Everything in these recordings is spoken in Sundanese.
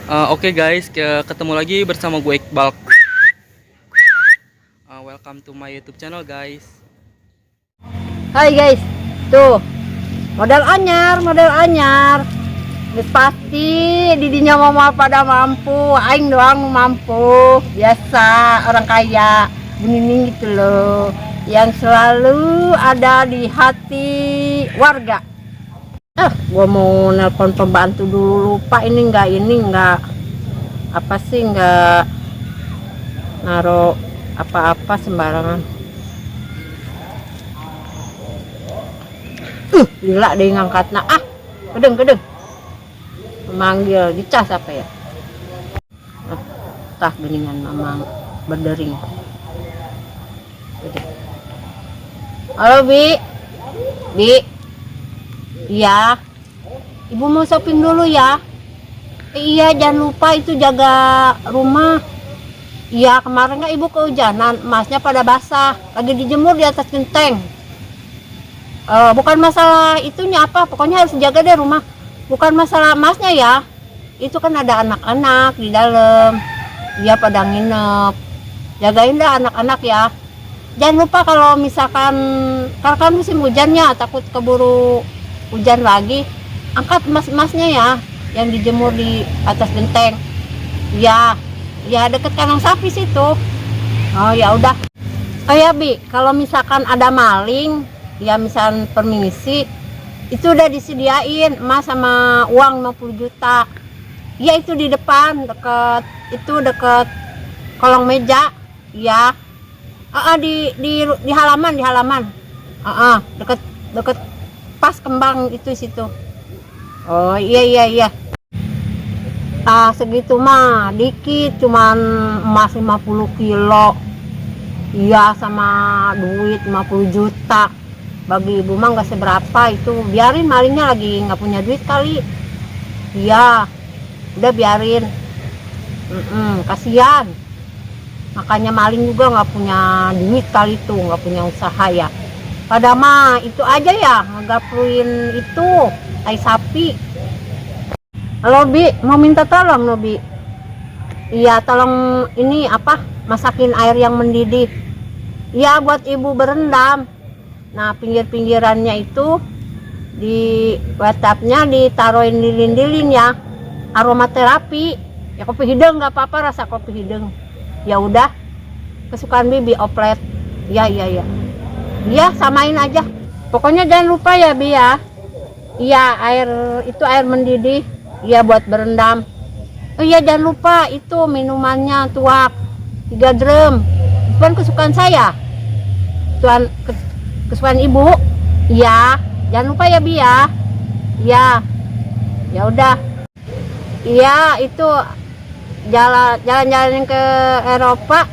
Oke guys, ketemu lagi bersama gue, Iqbal. Welcome to my YouTube channel, guys. Hai guys, tuh model anyar, model anyar. Geus pasti didinya mah pada mampu, aing doang mampu. Biasa orang kaya, Bu Nining gitu loh, yang selalu ada di hati warga. Ah, gua mau nelpon pembantu dulu, lupa ini enggak apa sih, enggak naro apa-apa sembarangan. Gila deh ngangkatna. Ah, kedeng kedeng. Memanggil dicas apa ya? Ah, tah geningan mamang berdering. Udah. Halo, Bi. Bi. Iya. Ibu mau shopping dulu ya. Iya, jangan lupa itu jaga rumah. Iya, kemarin kan ibu kehujanan, emasnya pada basah. Lagi dijemur di atas genteng. Bukan masalah itunya apa, pokoknya harus jaga deh rumah. Bukan masalah emasnya ya. Itu kan ada anak-anak di dalam. Iya, pada nginep. Jagain dah anak-anak ya. Jangan lupa kalau misalkan, kalau kan musim hujannya, takut keburu hujan lagi. Angkat emas-emasnya ya, yang dijemur di atas genteng. Ya, ya deket kandang sapi situ. Oh ya udah. Oh ya Bi, kalau misalkan ada maling, ya misal permisi, itu udah disediain emas sama uang 50 juta. Ya itu di depan, deket itu, deket kolong meja. Ya. Ah, ah, di halaman, di halaman. Ah, ah, deket deket pas kembang itu situ. Oh iya. Ah, segitu mah dikit, cuman emas 50 kilo. Iya, sama duit 50 juta. Bagi ibu mah nggak seberapa itu. Biarin malingnya lagi nggak punya duit kali. Iya, udah biarin. Kasihan. Makanya maling juga nggak punya duit kali itu, nggak punya usaha ya. Pada mah itu aja ya, ngegapruin itu tai sapi. Halo Bi, mau minta tolong no Bi. Iya, tolong ini apa? Masakin air yang mendidih. Iya, buat ibu berendam. Nah, pinggir-pinggirannya itu di bathtubnya ditaruhin lilin-lilin ya. Aromaterapi. Ya kopi hideung nggak apa-apa, rasa kopi hideung. Ya udah. Kesukaan Bibi oplet. Iya, iya, iya. Iya, samain aja. Pokoknya jangan lupa ya, Bi ya. Iya, air itu air mendidih. Iya, buat berendam. Oh iya, jangan lupa itu minumannya tuak 3 drum. Itu kan kesukaan saya. Tuan kesukaan ibu. Iya, jangan lupa ya Bi ya. Iya. Ya udah. Iya, itu jalan-jalan ke Eropa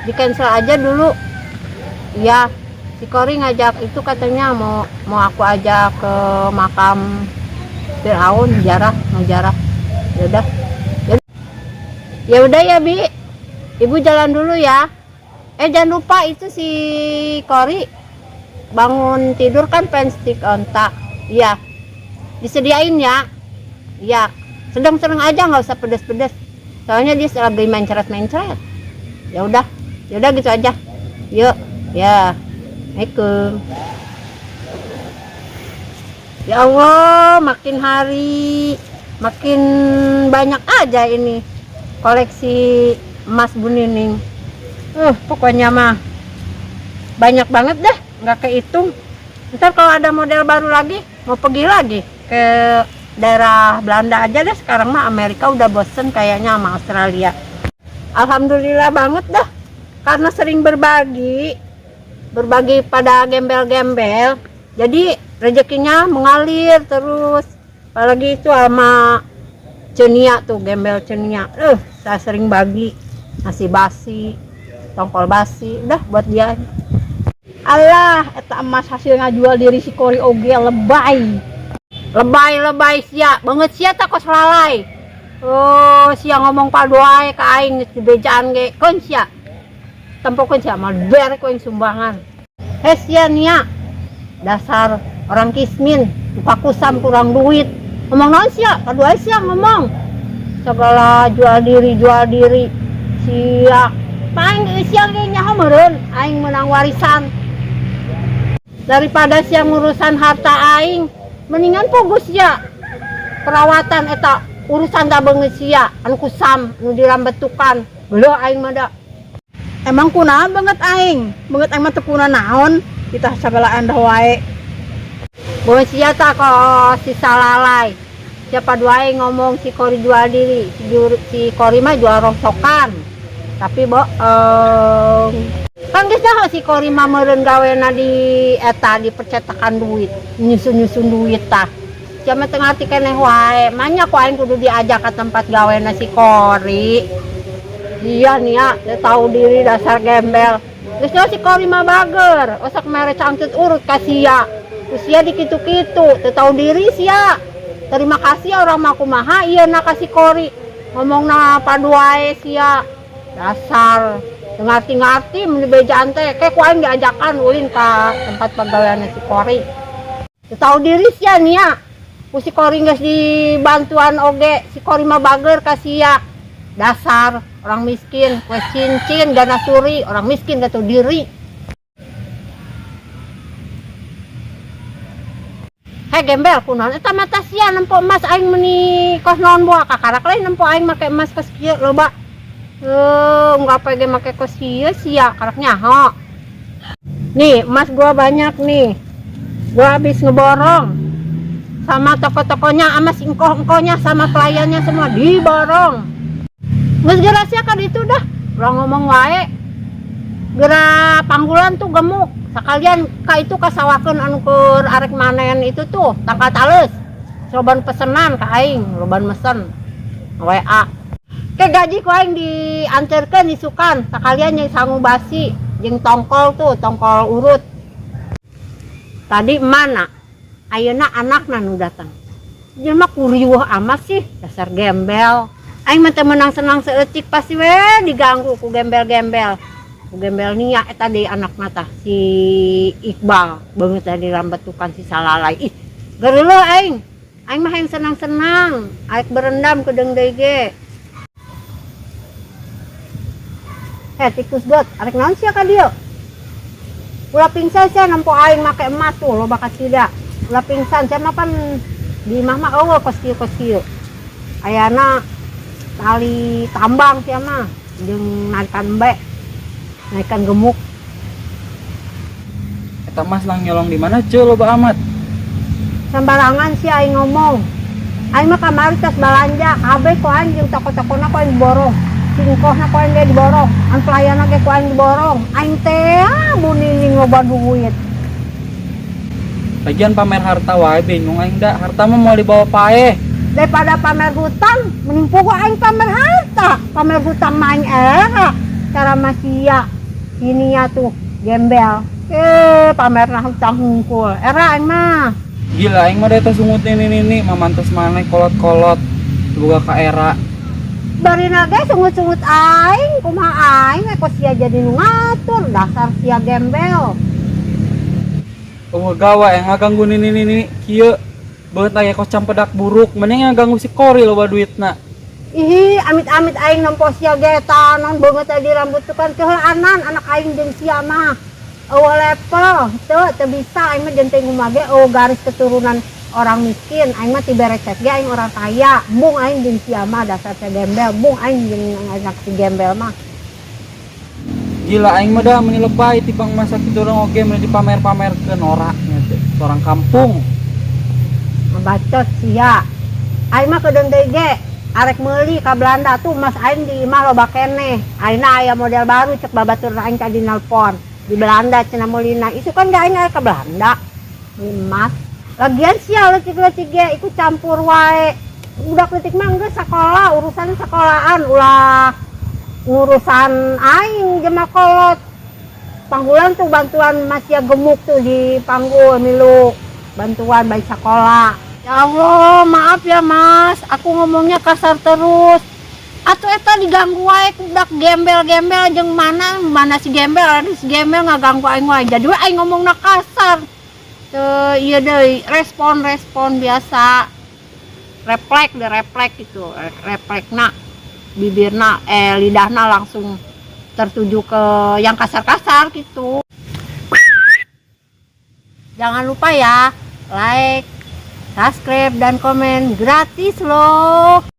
di cancel aja dulu. Iya, si Kori ngajak itu katanya mau mau aku ajak ke makam Fir'aun, jarah, mau jarah. Ya udah. Ya udah ya Bi. Ibu jalan dulu ya. Jangan lupa itu si Kori bangun tidur kan pengen steak onta. Iya. Disediain ya. Iya. Sedang-sedang aja, nggak usah pedes-pedes. Soalnya dia lagi mencret-mencret. Ya udah. Ya udah gitu aja. Yuk. Ya. Assalamualaikum. Ya Allah, makin hari makin banyak aja ini koleksi emas Bu Nining. Pokoknya mah banyak banget deh, nggak kehitung. Ntar kalau ada model baru lagi, mau pergi lagi ke daerah Belanda aja deh. Sekarang mah Amerika udah bosen kayaknya sama Australia. Alhamdulillah banget dah, karena sering berbagi, berbagi pada gembel-gembel, jadi rezekinya mengalir terus. Apalagi itu sama Cenia tuh, gembel Cenia. Saya sering bagi nasi basi, tongkol basi, udah buat dia. Alah, eta emas hasil ngajual diri si Kori oge lebay. Lebay lebay sia, banget sia tak kos lalai. Oh, sia ngomong paduai ka aing geus dibejaan ge, keun sia. Tempokeun sia mal bere ku aing sumbangan. Heh sia nia. Dasar orang kismin, muka kusam kurang duit. Ngomong naon sia? Paduai sia ngomong. Segala jual diri, jual diri. Sia. Paling sia ge nyaho meureun aing menang warisan. Daripada sia ngurusan harta aing, mendingan fokus sia perawatan eta urusan da beungeut sia anu kusam anu dirambetukan. Geuleuh aing mah da. Emang kunaon beungeut aing? Beungeut aing mah teu kuna naon? Kita sagala endah wae. Beungeut sia tah kok si salalai. Siapa dua aing ngomong si Kori jual diri, si Kori mah jual rongsokan. Tapi bohong. Kan geus nyaho si Kori mah meureun gawena di eta di percetakan duit, nyusun-nyusun duit tah. Sia mah teu ngarti keneh wae. Manya ku aing kudu diajak ke tempat gawena si Kori. Iya nih ya, teu tahu diri dasar gembel. Geus nyaho si Kori mah bager, osok mere cangcut urut ka sia. Ku sia dikitu-kitu, teu tahu diri sia. Terima kasih orang mah kumaha ieu na ka si Kori. Ngomongna padu wae sia. Dasar teu ngarti-ngarti mun dibejaan teh ke ku aing diajakan ulin ka tempat pagaweanna si Kori. Teu tahu diri sia nih ya. Ku si Kori geus dibantuan oge, si Kori mah bager ka sia. Dasar orang miskin, kue cincin gana suri, orang miskin gak tahu diri. Hei gembel, kunaon eta mata sia nempo emas aing meuni kos naon boa kakarak lain nempo aing make emas kos kieu loba. Enggak apa ge make kos kieu sia karak nyaho. Nih, emas gua banyak nih. Gua habis ngeborong sama toko-tokonya, sama si engkoh-engkohnya, sama pelayannya semua diborong. Geus geura sia ka ditu dah. Ulah ngomong wae. Geura panggulan tuh gemuk. Sekalian ka itu kasawakeun anu keur arek manen itu tuh tangkal tales. Loban pesenan ka aing, loban mesen. WA. Ke gaji ku aing dianterkeun isukan, sekalian jeung sangu basi, jeung tongkol tuh, tongkol urut. Tadi mana? Ayeuna anakna nu datang. Jelema kuriuh amat sih, dasar gembel. Aing mah teu meunang senang saeutik pasti we diganggu ku gembel-gembel. Ku gembel nia eta deui anakna tah si Iqbal beungeut teh dirambetukan si salalai. Ih, geureuh aing. Aing mah hayang senang-senang, aek berendam kedeung deui ge. Tikus got, arek naon sia ka dieu? Ulah pingsan sia nempo aing make emas tuh loba kasida. Ulah pingsan sia mah pan di imah mah eueuh kos kieu kos kieu. Ayana tali tambang sia mah jeung narikan embe, narikan gemuk. Eta mas lang nyolong di mana ceu loba amat? Sembarangan sih aing ngomong. Aing mah kamari tas balanja, kabeh ku aing jeung toko-tokona ku aing diborong. Singkohna ku aing ge diborong, an pelayanna ge ku aing diborong. Aing teh bunining loba duit. Lagian pamer harta wae bingung aing da, harta mah mau dibawa paeh. Daripada pamer hutang, mending puguh aing pamer harta. Pamer hutang mah aing era. Cara masia ini ya tuh gembel. Pamerna hutang hungkul. Era aing mah. Gila aing mah da eta sungut nini nini, mamantes maneh kolot-kolot boga ka era. Barina ge sungut-sungut aing, kumaha aing kok sia jadi nu ngatur, dasar sia gembel. Eueuh gawe yang ngaganggu nini nini kieu. Beungeut aya kos campedak buruk, mending ngaganggu si Kori loba duitna. Ih, amit-amit aing nempo sia ge eta naon beungeut teh dirambut tuh kan keheuanan anak aing jeung sia mah. Eueuh level, teu bisa aing mah jeung teh ngumah ge eueuh garis keturunan orang miskin, aing mah ti berecet ge aing orang kaya. Bung aing jeung sia mah dasar sia gembel, bung aing jeung anak si gembel mah. Gila aing mah dah meuni lebay tibang masa kitu urang oge meuni dipamer-pamerkeun norak nya teh, orang kampung. Ngebacot sia. Aing mah kedeung deui ge arek meuli ka Belanda tuh mas aing di imah loba keneh. Ayeuna aya model baru cek babatur aing tadi nelpon. Di Belanda cenah meulina. Isu kan ge aing arek ka Belanda. Beli emas. Lagian sia leutik-leutik ge ikut campur wae. Budak leutik mah geus sakola, urusan sekolahan ulah urusan aing jeung kolot. Panggulan tuh bantuan masih gemuk tuh di panggul milu bantuan baik sekolah. Ya Allah, maaf ya Mas, aku ngomongnya kasar terus. Atuh eta diganggu wae ku budak gembel-gembel jeung mana, mana si gembel, ada si gembel ngaganggu aing wae. Jadi we aing ngomongna kasar. Teu ieu deui, respon-respon biasa. Refleks deh, refleks gitu, refleksna bibirna, eh, lidahna langsung tertuju ke yang kasar-kasar gitu. Jangan lupa ya, like, subscribe, dan komen, gratis loh.